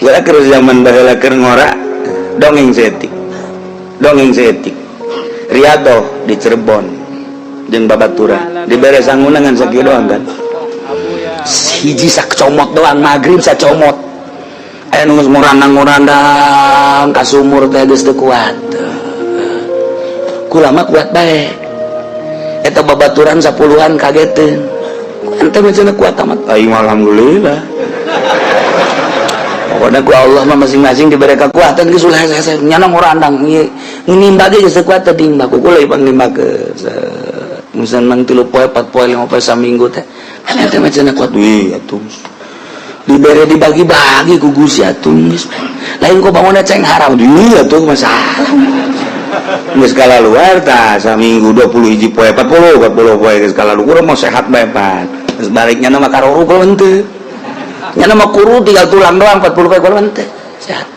Gua keur zaman baheula keur ngora, dongeng setik, dongeng setik, Riyadhoh di Cirebon jeung babaturan dibere sanguna ngan sakieu doang kan, hiji sacomot doang. Maghrib sacomot, aya nu geus ngurandang-ngurandang ka sumur teh, geus teu kuat. Kula mah kuat bae. Eta babaturan sapuluhan kageteun, ente mah cenah kuat amat. Aing mah alhamdulillah. Pokoknya ku Allah mah masing-masing diberi kekuatan. Geus ulah hese nyana ngurandang nimba ge geus teu kuat teh, nimba ku kula ipang nimba ke misalnya mang 3 poe, 4 poe, 5 poe, saminggu teh. Ente mah cenah kuat. Wih atuh, dibere dibagi-bagi ku Gusti atuh, geus lain ku bangunna ceng haram di atuh masalah. Geus luar tah saminggu 20 hiji poe, 40 40 poe geus kalaluar mau sehat bae pan. Geus baliknya mah karoru kalau henteu nya mah kuru tinggal tulang doang. 40 poe kalau henteu sehat,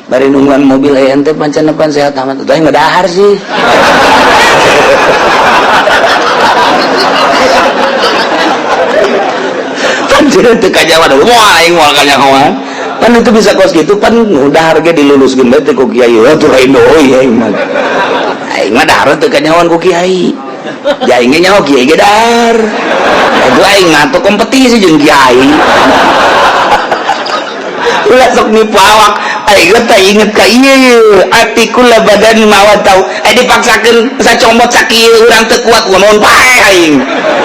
bari nungguan mobil. Aya ente pancan pan sehat amat atuh, aing dahar sih. Pan teu kajawan moal, aing moal kanyahoan. Pan itu bisa kos gitu pan udah harga diluluskeun bae teh ku kiai. Atuh lain deui, aing mah, aing mah dahar teu kanyahoan ku kiai. Ja aing ge nyaho kiai ge dahar. Itu aing mah tuh kompetisi jeung kiai. Ulah sok nipu awak. Aing teh inget ka ieu atikul badan mawat tau eh dipaksakeun sacomot sakieu urang teu kuat, kunaon pae aing.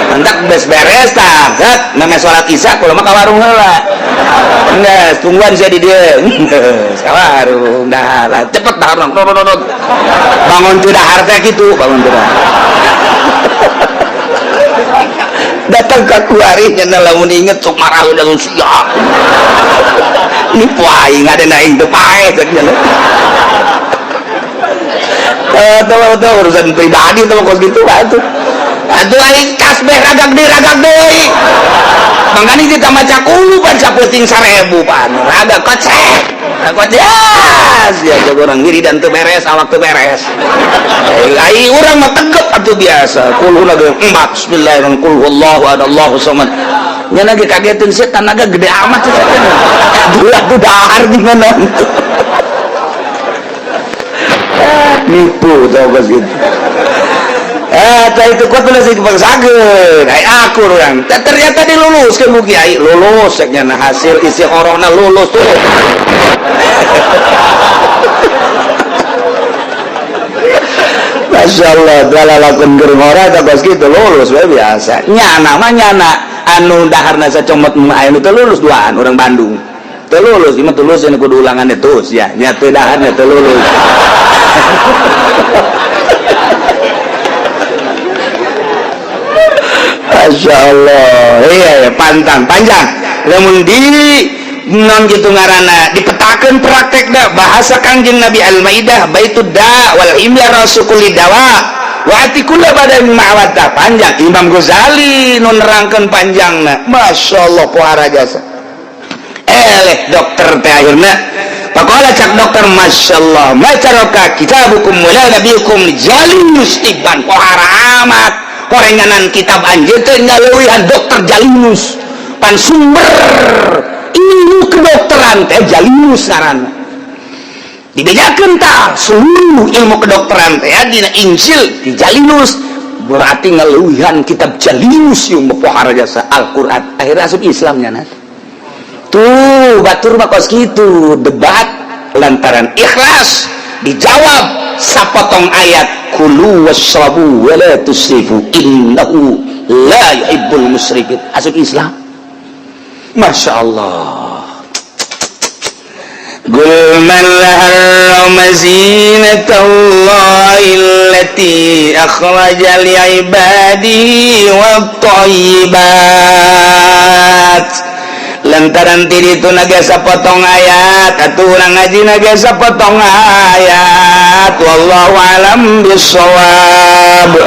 Entak beres beres tah, set meme salat Isya kula mah ka warung heula. Geus tungguan sia di dieu. Geus ka warung dahar, cepet dahar, bangun teu dahar teh kitu, bangun teu dahar. Datang ka kuari nya lamun inget sok marah udah siap. Nipu aing ada aing teu pae cek nya. Tahu urusan pribadi tuh kos gitu atuh. Atuh aing tasbih ragak deui, ragak deui. Mangkani kita maca kulu pan saputing 1000 pan. Ragak kocek. Kocek. Ya jago orang wiridan teu beres, awak teu beres. Aing urang mah tegep atuh biasa. Kulhu lagi empat bismillahirrahmanirrahim. Qul huwallahu ahad, Allahu samad. Nya lagi kagetin sih, tanaga gede amat sih. Dua tuh dahar di mana. Nipu tau kos gitu. Eh, itu kuat bener sih dipaksakeun. Ai aku urang. Ternyata diluluskeun ku kiai, lulus cek nya hasil istikharahna lulus tuh. Masya Allah, dalalakon keur ngora teh kos kitu lulus we biasa. Nyana mah nyana anu daharna sacomot mah aya nu teu lulus duaan urang Bandung. Teu lulus, ieu mah tulus anu kudu ulangan terus ya. Nya teu daharna teu lulus. Masya Allah, iya ya, pantang panjang. Namun di non gitu ngarana dipetakan praktekna bahasa Kangjeng Nabi Al-Maidah baitud da wal imla rasukuli dawa wa atikulla badan ma'wata panjang. Imam Ghazali nu nerangkeun panjangna. Masya Allah pohara jasa. Eleh dokter teh akhirna faqala cak dokter, Masya Allah ma taraka kitabukum wala nabiyukum Jalinus tiban pohara amat korenganan kitab anjeun teh ngaleuwihan dokter Jalinus pan sumber ilmu kedokteran teh Jalinus ngaranna. Dibejakeun tah seluruh ilmu kedokteran teh dina Injil di Jalinus, berarti ngaleuwihan kitab Jalinus ieu mah pohara jasa Al-Qur'an. Akhirnya asup Islam nya nas. Tuh batur mah kos kitu debat lantaran ikhlas dijawab sapotong ayat kulu wasrabu wala tusrifu innahu la yuhibbul musrifin, asup Islam. Masya Allah. Qul man harrama zinatallahi allati akhraja li'ibadihi wat-thayyibat. Lantaran tadi itu naga sapotong ayat atuh urang ngaji naga sapotong ayat. Wallahu alam bissawab.